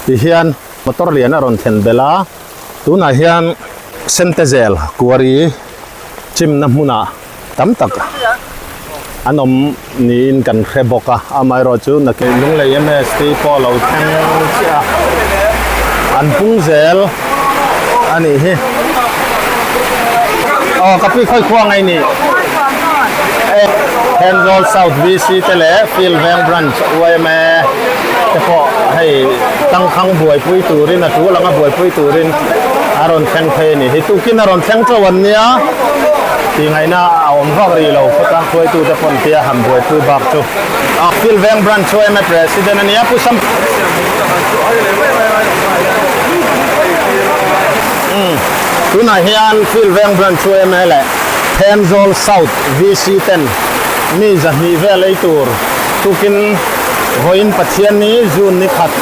Tihian motor lian a rawn thlen belh a, tunah hian Sentezel quarry chimna hmunah tam tak an awm niin kan hre bawk a, amaherawh chu nakin Lunglei MST pawh a lo thleng chiah a, an pung zel a nih hi. Aw ka pi khawi khua ngai nih Thenzawl South VC te leh Field Veng Branch yma te pawh hei tangkhang buaipui turin a tul anga buaipui turin a rawn thleng phei a ni hi. Tukin a rawn thleng chauh an nia tih ngaihna a awm vak rih lo khawtlang hruaitute pawn tia han buaipui bak chu. Field Veng Branch yma President a nia Pu Sam Tunah hian Field Veng Branch yma leh Thenzawl South VC ten mi 200 vel ei tur tukin vawiin Pathianni June ni khat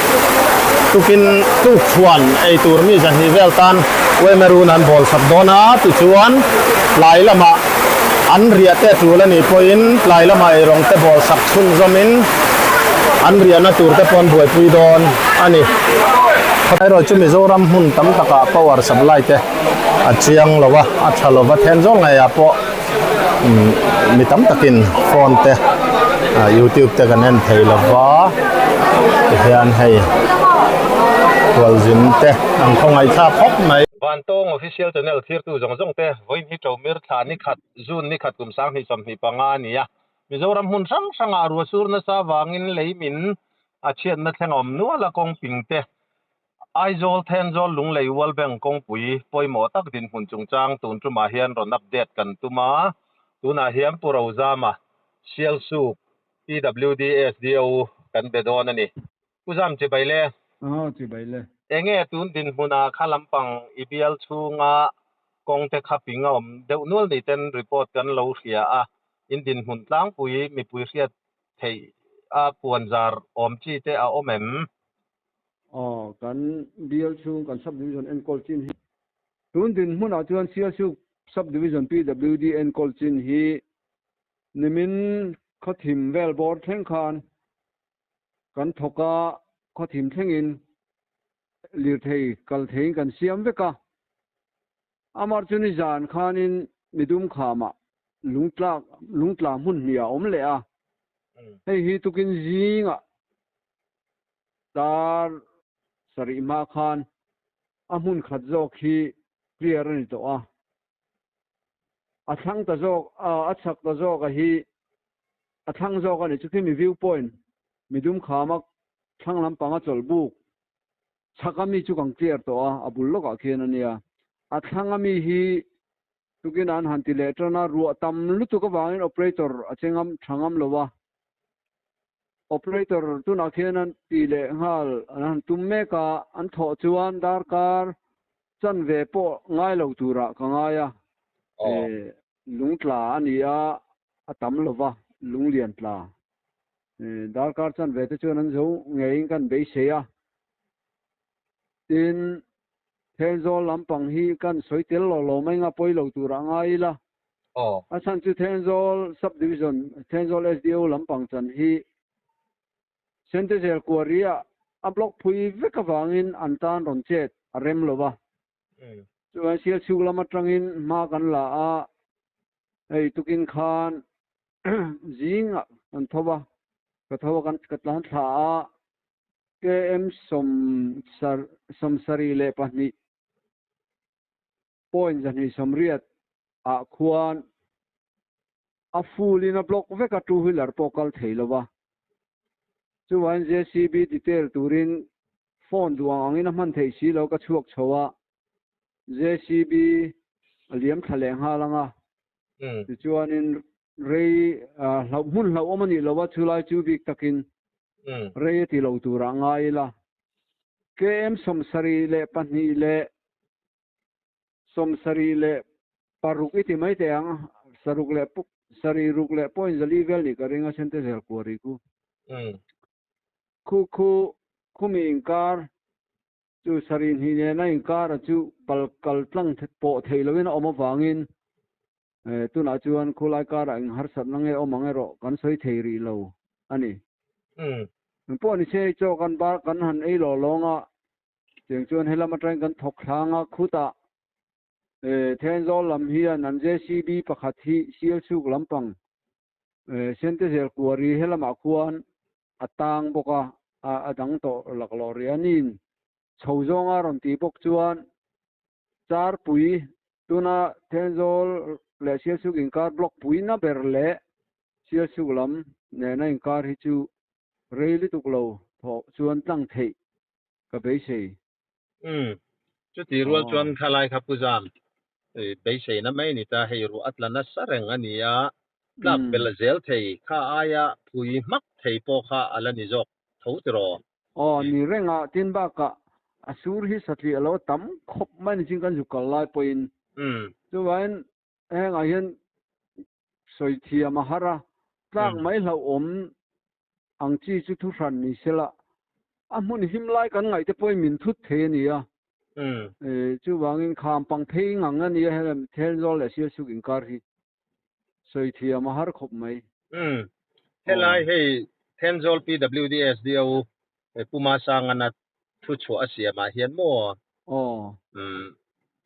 tukin tukchhuan ei tur mi 200 vel tan yma run an bawl sak dawn a, tichuan tlai lamah an riah te tul a nih pawhin tlai lamah eirawng te bawl sak chhunzawmin an riahna tur te pawh an buaipui dawn a ni. Erawh chu Mizoram hmun tam takah power supply te a chiang lo a, a tha lo va, Thenzawl ngeiah pawh mi tam takin phone te youtube te kan en thei lo va tihian hei khualzin te an khawngaihthlak khawp mai. Vantawng Official Channel thirtu zawng zawng te vawiin hi Ṭomir thla ni khat, June ni khat kum 2025 a ni a. Mizoram hmun hrang hrangah ruahsur nasa vangin lei min a chhiatna thleng a awm nual a, kawng ping te Aizawl, Thenzawl, Lunglei, World Bank kawngpui pawimawh tak dinhmun chungchang tun tumah hian rawn update kan tum a. Tunah hian Pu Rozama, Sialsuk, PWD SDO kan be dawn a ni. Pu Zam chibai le. Aw chibai le. Enge tun dinhmunah kha lampang i bial chhunga kawngte kha ping a awm deuh nual ni ten report kan lo hria a. In dinhmun tlangpui mipui hriat theih a puanzar awm chi te a awm em? Aw, kan bial chhung kan Sub-Division enkawl chin hi tun dinhmunah chuan Sialsuk Sub-Division PWD enkawl chin hi nimin khawthim vel bawr thleng khan kan thawk a, khawthim thlengin lirthei kal theiin kan siam vek a. Amar chu nizan khanin midum khamah lungtlak lungtla hmun hnih a awm leh a, hei hi tukin zingah Dar sarih hma khan a hmun khat zawk hi clear a ni tawh a, a thlang ta zawk a chhak ta zawk a hi a thlang zawk a ni chu khi mi view point midum khama thlang lampanga chawlh buk chhak a mi chu kan clear tawh a, a bul lawkah khian a nia. A thlang a mi hi tukin an han ti leh tan a, ruah tam lutuk avangin operator a che ngam tha ngam lo a. Operator tunah khian an ti leh nghal an han tum mek a, an thawh chuan darkar chanve pawh ngai lo turah ka ngai a, lungtla a ni a, a tam lo va, lunglian tla. Darkar chanve te chuan an zo ngeiin kan beisei a. Tin, Thenzawl lampang hi kan sawi tel lo lo mai nga pawi lo turah ngai ila. A chhan chu Thenzawl Sub Division, Thenzawl SDO lampang chan hi Sentezel Quarry-ah a block phui vek avangin an tan rawn chet a rem lo va. Chuan Sialchhuk lam atangin hma kan la a, hei tukin khan zingah kan tho va, ka tho a, ka tlan thla a, KM 72. Point 280 ah khuan a full in a block vek a, two wheeler pawh kal thei lo va. Chuvangin JCB detail turin phone duang angin a hman theih si lo ka chhuak chho a, JCB a liam thla leh nghal ang a. Tichuanin rei hlauh hmun hlauhawm a nih lo a, chulai chu bik takin rei a ti lo turah ngai ila. KM 72 leh 76 i ti mai teh ang, saruk leh sarih ruk leh point zali vel nih ka ring a sente zel kuar i khu. Khu khu khumi inkar chu sarih hnih nena inkar a chu pal kal tlang pawh theih loin a awm avangin tunah chuan khulai karah eng harsatna nge awm ang erawh kan sawi thei rih lo a ni. Engpawh ni se chaw kan bar kan han ei lawh lawng a, cheng chuan helam atangin kan thawk thlang a, khutah Thenzawl lam hian an JCB pakhat hi Sialsuk lampang Sentezel Kuari helamah khuan a tang bawk a, a dang tawh laklawh rih a niin chho zawnga rawn tih bawk chuan Charpui tuna Thenzawl leh Sialsuk inkar block puina ber leh Sialsuk lam nena inkar hi chu rei lutuk lo thawh chuan tlang theih ka beisei. Umm, chuti rual chuan khalai kha Pu Zam beiseina mai a ni ta, hei ruah a tla nasa reng a ni a, tlak bel zel thei kha aia phui hmak thei pawh kha a la ni zawk tho tiraw? Aw, ni reng a, tin bakah a sur hi satliah a lo tam khawp mai ni chin kan zu kal lai pawhin. Chuvangin hengah hian sawi thiam a har a, tlak mai hlauhawm ang chi chu thuhran ni sela, a hmun him lai kan ngaih te pawhin min thut thei a ni a. Chuvangin kham pang phei ngang a ni a, helem Thenzawl leh Sialsuk inkar hi sawi thiam a har khawp mai. Helai hei Thenzawl PWDSDO Puma Sangana thu chhuah a siamah hian maw? Aw.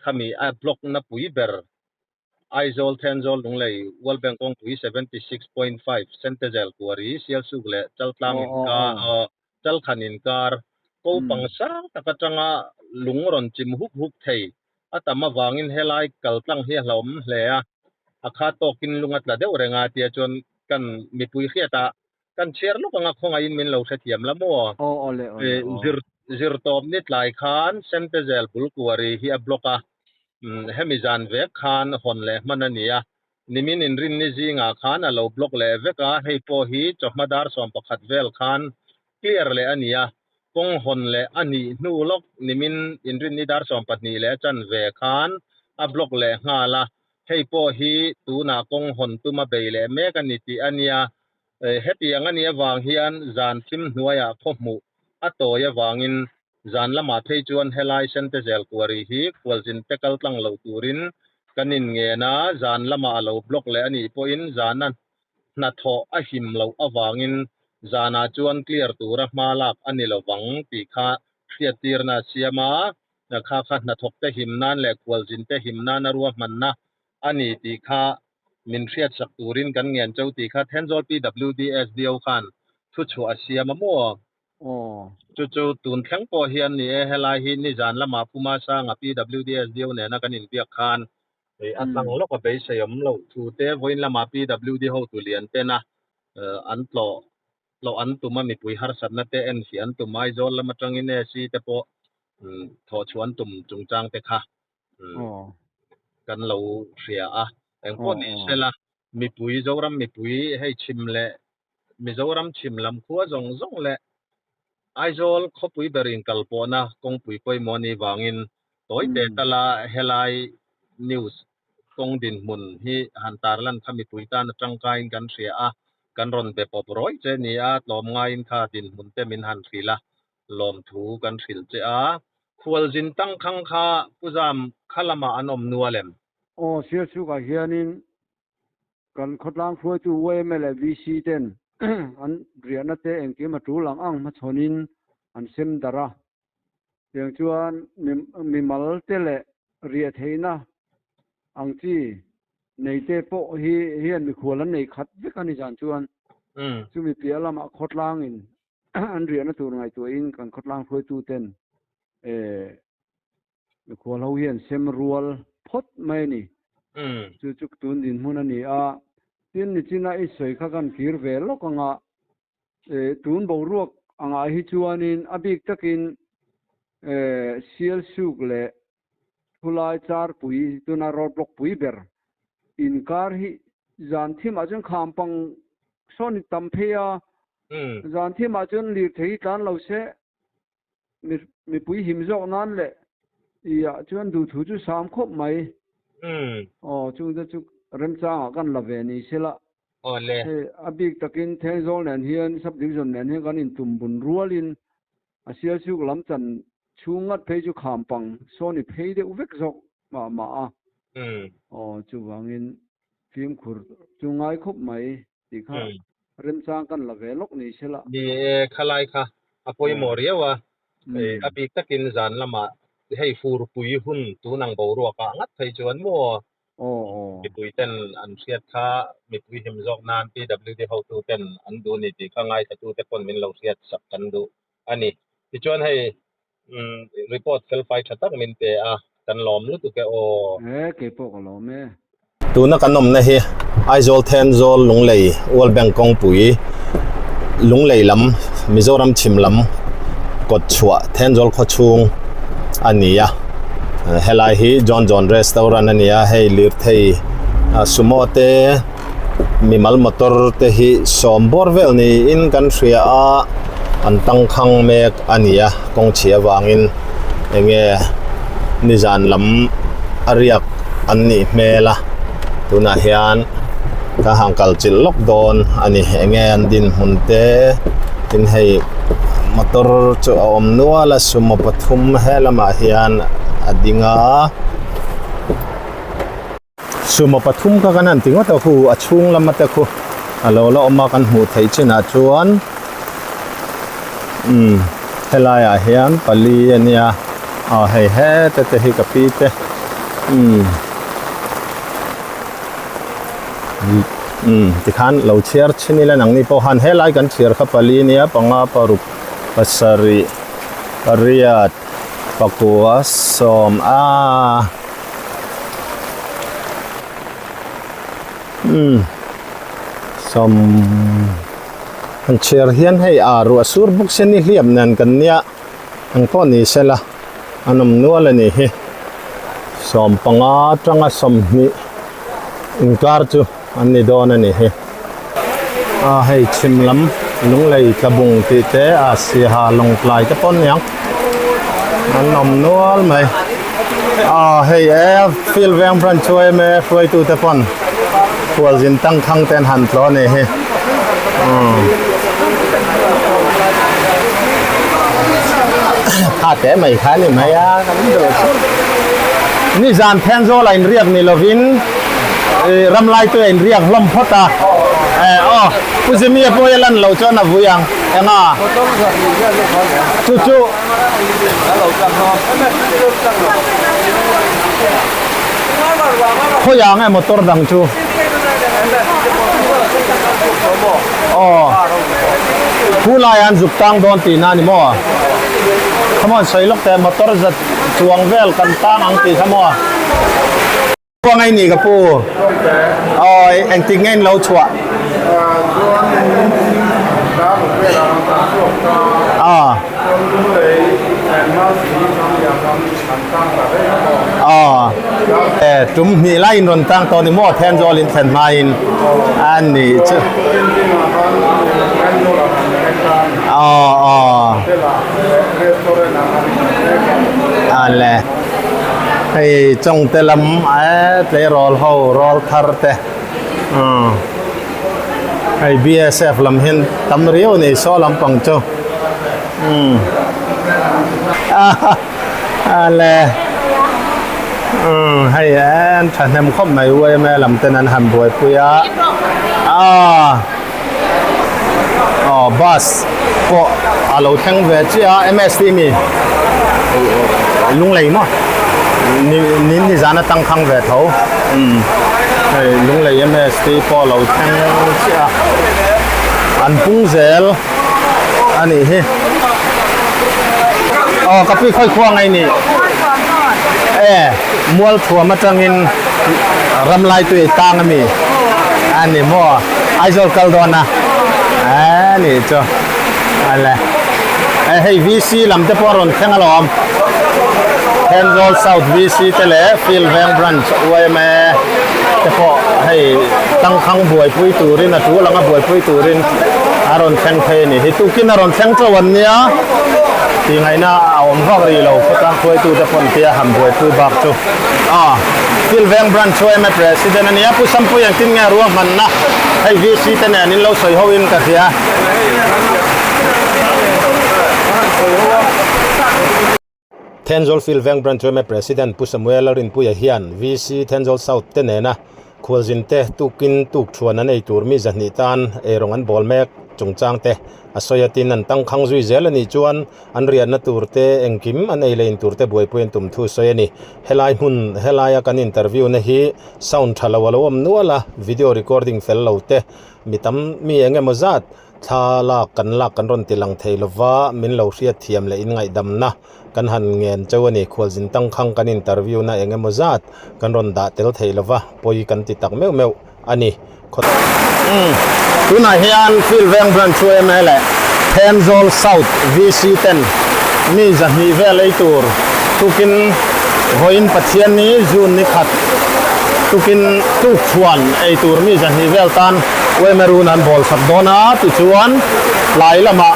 Khami a block na pui ber Aizawl, Thenzawl, Lunglei, World Bank kawngpui 76.5, Sentezel, Kuari, Sialsuk leh Chaltlang inkar, Chalkhan inkar, ko pang sang tak atanga lung rawn chim huk huk thei a tam avangin helai kaltlang hi a hlauhawm hle a, a kha tawkin lung a tla deuh reng a tia chuan kan mipui hriatah kan chhiar lawk anga khawngaihin min lo hrethiam la maw? Aw awle awle aw. Zir zirtawp ni tlai khan Sentezel bul Kuari hi a block a, Hemi zan vek khan hawn leh hman a ni a, nimin inrinni zingah khan a lo block leh vek a, hei pawh hi chawhma dar 11 vel khan clear leh a ni a, kawng hawn leh a nih hnu lawk nimin inrinni dar 12 leh a chanve khan a block leh nghal a, hei pawh hi tunah kawng hawn tuma bei leh mek a ni tih a nia. Hetiang a nih avang hian zan thim hnuaiah khaw hmuh a tawi avangin Zan lamah phei chuan helai Sentezel Kuari hi khualzin te kal tlang lo turin kan inngen a, zan lamah a lo block leh a nih pawhin zana hnathawh a him loh avangin zanah chuan clear tura hma lak a ni lovang tih kha hriattirna a siam a, kha kha hnathawk te him nan leh khualzin te him nana ruahmanna a ni tih kha min hriatsak turin kan ngen cheu tih kha Thenzawl PWDSDO khan thuchhuah a siam a maw? Aw. Chu chu tun thleng pawh hian ni e, helai hi nizan lama Puma Sanga PWDSDO nena kan inbiak khan a tlang lawk a beisei awm loh thu te vawiin lama PWD hotu lian tena an tlawh tlawh an tum a, mipui harsatna te en hi an tum Aizawl lam atangin AC te pawh thawh chhuah an tum chungchang te kha kan lo hria a. Engpawh ni sela mipui Zoram mipui hei chhim leh Mizoram chhim lam khua zawng zawng leh Aizawl khawpui ber inkal pawhna kawngpui pawimawh anih vangin tawite tala helai news kawng dinhmun hi han tarlan kha mipui tan a tangkaiin kan hria a, kan rawn be pawp rawih che ni a, tlawmngaiin kha dinhmun te min han hrilh a, lawmthu kan hrilh che a. Khualzin tangkhang kha Pu Zam kha lamah an awm nual em? Aw, Sialsukah hianin Kan khawtlang hruaitu yma leh VC ten an riahna te engkim a tul ang ang hmachhawnin an sem darh a. Tiang chuan mimal te leh riah theihna ang chi nei te pawh hi hian mikhual an nei khat vek a ni zan chuan chumi piah lamah khawtlangin an riahna tur ngaihtuahin kan khawtlang hruaitu ten Mikhual ho hian sem rual phawt mai a ni. Chu chu tun dinhmun a ni a. Tin, nichina i sawi kha kan kir ve lawk ang a, tun boruak angah hi chuanin a bik takin Sialsuk leh Thulai Charpui tuna road block pui ber inkar hi zan thimah chuan kham pang sawn tam phei a, zan thimah chuan lirthei hi tlan lo se mipui him zawk nan leh i ah chuan duhthu chu sam khawp mai. Aw chungte chu remchangah kan la ve ni sela. Aw le. Hei a bik takin Thenzawl nen hian Sub Division nen hian kan intum bun rualin a Sialsuk lam chan chhung ngat phei chu kham pang sawn i phei deuh vek zawk mah mah a. Aw chuvangin fimkhur chu ngai khawp mai tih kha. Remchang kan la ve lawk ni sela. Ni e, khalai kha a pawimawh riau a, a bik takin zan lamah hei furpui hun tun ang boruak ah ngat phei chuan maw mipui ten an hriat kha mipui him zawk nan PWD hotu ten an duh ni tih kha ngaithla te pawn min lo hriat sak kan duh a ni. Tichuan hei report felfai tha tak min pe a, kan lawm lutuk e aw. E, kei pawh ka lawm e. Tuna kan awmna hi Aizawl Thenzawl Lunglei World Bank kawngpui Lunglei lam Mizoram chhim lam kawt chhuah Thenzawl khaw chhung a ni a, helai hi John John Restaurant a ni a, hei lirthei sumo te mimal motor te hi sawm bawr vel niin kan hria a, an tangkhang mek a ni a kawng chhia avangin enge nizan lam a riak an nih hmel a tunah hian ka han kal chilh lawk dawn a ni enge an dinhmun te tin hei motor chu a awm nual a sumo pathum he lamah hian a ding a. Sumo pathum kha kan han ti ngawt a khu a chhung lama te khu a lo la awm a kan hmuh theih chinah chuan umm helai ah hian pali a nia aw hei hete te hi ka pi te umm umm tikhan lo chhiar chhin ila nangni pawh khan helai kan chhiar kha pali a nia panga paruk pasarih pariat pakua sawm a. Umm sawm han chhiar hian hei a ruah sur bawk se ni hliap nen kan nia ang pawh ni sela a nawm nual a ni hi 15 atanga 20 inkar chu an ni dawn a ni hi a hei chhim lam lunglei tlabung tih te a siaha lawngtlai te pawh aniang an awm nual mai a hei e field veng branch chu em e hruaitu te pawn khualzin tangkhang te an han tlawh a ni hi umm kha te mai kha a ni mai a kan duh chu nizan Thenzawl a inriak ni lovin. Ram lai te in riak hlawm phawt a eh aw Pu Jimmy a pawh hi a lan loh chuan a vui ang eng a chu chu khawi ang e motor dang chu aw khu lai an zuk tang dawn tih na ni maw come on sawi lawk teh motor zat chuang vel kan tang ang tih kha maw. Khuang ei ni ka pu. Awi engtik nge in lo chhuah? Aw. Aw. E tum hnih lai in rawn tang tawh ni maw Thenzawl in thlen hma in a ni chu. Aw aw. Ale. Hei chawngte lam eh tleirawl ho rawl thar te umm hei BSF lam hian tam riau a ni saw lampang chu umm ale umm hei an thahnem khawp mai yma lam ten an han buaipui a ah aw bus pawh a lo thleng ve chiah a MST mi lunglei maw ni ni nizan atang khang ve tho umm hei lunglei MST pawh a lo thleng chiah a an pung zel a nih hi aw ka pi khawi khuang a ni e mualthuam atangin ramlai tui tang a mi a ni maw. Aizawl kal dawn a a ni chu ale e hei VC lam te pawh a rawn thleng alawm Thenzawl South VC te leh Field Veng Branch YMA te pawh hei tangkhang buaipui turin a tul anga buaipui turin a rawn thleng phei a ni hi tukin a rawn thleng chauh an nia tih ngaihna a awm vak rih lo khawtlang hruaitu te pawn tia han buaipui bak chu. Aw, Kilveng Branch yma President a nia, Pu Sampui engtin nge ruahmanna hei VC te nen in lo sawi ho in ka hria. Thenzawl Filveng Branch yma President Pu Samuel Lalrinpuia hian VC Thenzawl South te nena. Khualzin te tukin tuk thuan an ei tur mi zahnih tan eirawng an bawl mek chungchang te a sawi a tin an tangkhang zui zel a nih chuan an riahna tur te engkim an ei leh in tur te buaipui an tum thu sawi a ni. Helai hmun helaia kan interview na hi sound tha lo a lo awm nual a, video recording fel lo te mi tam mi eng emaw zat thla lak kan lak kan rawn ti lang thei lova min lo hriat thiam leh in ngaihdamna kan han ngen cheu a ni. Khualzin tangkhang kan interview na eng emaw zat kan rawn dah tel thei lova pawi kan ti tak meuh meuh a ni. Umm tunah hian Field Veng Branch yma leh Thenzawl South VC ten mi 200 vel ei tur tukin vawiin Pathianni June ni khat tukin tukchhuan ei tur mi 200 vel tan yma run an bawl sak dawn a tichuan tlai lamah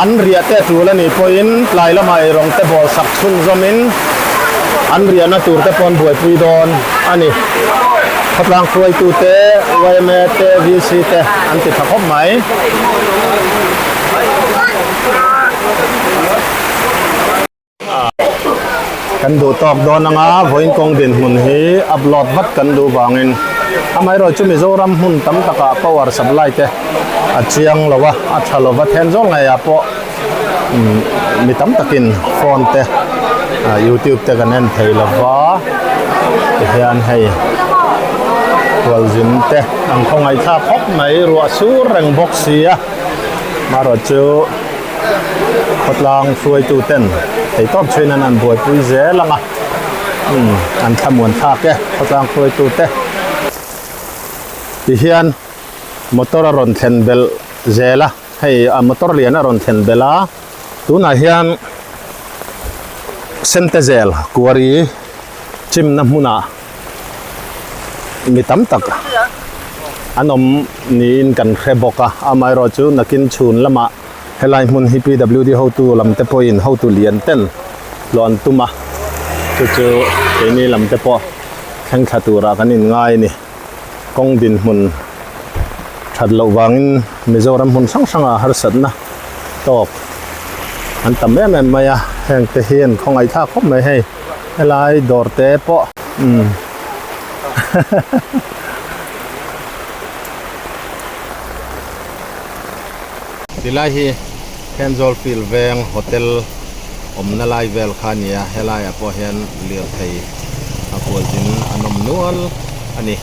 an riah te tul a nih pawhin tlai lamah eirawng te bawl sak chhunzawmin an riahna tur te pawh an buaipui dawn a ni. Khawtlang hruaitu te, yma te, VC te an ti tha khawp mai. Kan duh tawk dawn anga vawiin kawng dinhmun hi upload vat kan duh vangin amaherawh chu Mizoram hmun tam takah power supply te a chiang lo a, a tha lo va then zawng ngeiah pawh mi tam takin phone te youtube te kan en thei lo va tihian hei khualzin te an khawngaih thlak khawp mai ruah sur reng bawk si a marawh chu khawtlang hruaitu ten theihtawp chhuin an an buaipui zel ang a umm an thlamuan thlak e khawtlang hruaitu te tihian motor a rawn thlen belh zel a. Hei a motor lian a rawn thlen belh a, tunah hian Sentezel quarry chimna hmunah mi tam tak an awm niin kan hre bawk a, amaherawh chu nakin chhun lamah helai hmun hi PWD hotu lam te pawhin hotu lian ten tlawh an tum a, chu chu keini lam te pawh thleng thla turah kan inngai a ni. Kawng dinhmun that loh vangin Mizoram hmun hrang hrangah harsatna tawk an tam em em mai a, heng te hi an khawngaih thlak khawp mai hei helai dawr te pawh umm Tilai hi Thenzawl Field veng hotel awmna lai vel kha a ni a, helaiah pawh hian lirthei a kualzin an awm nual a ni.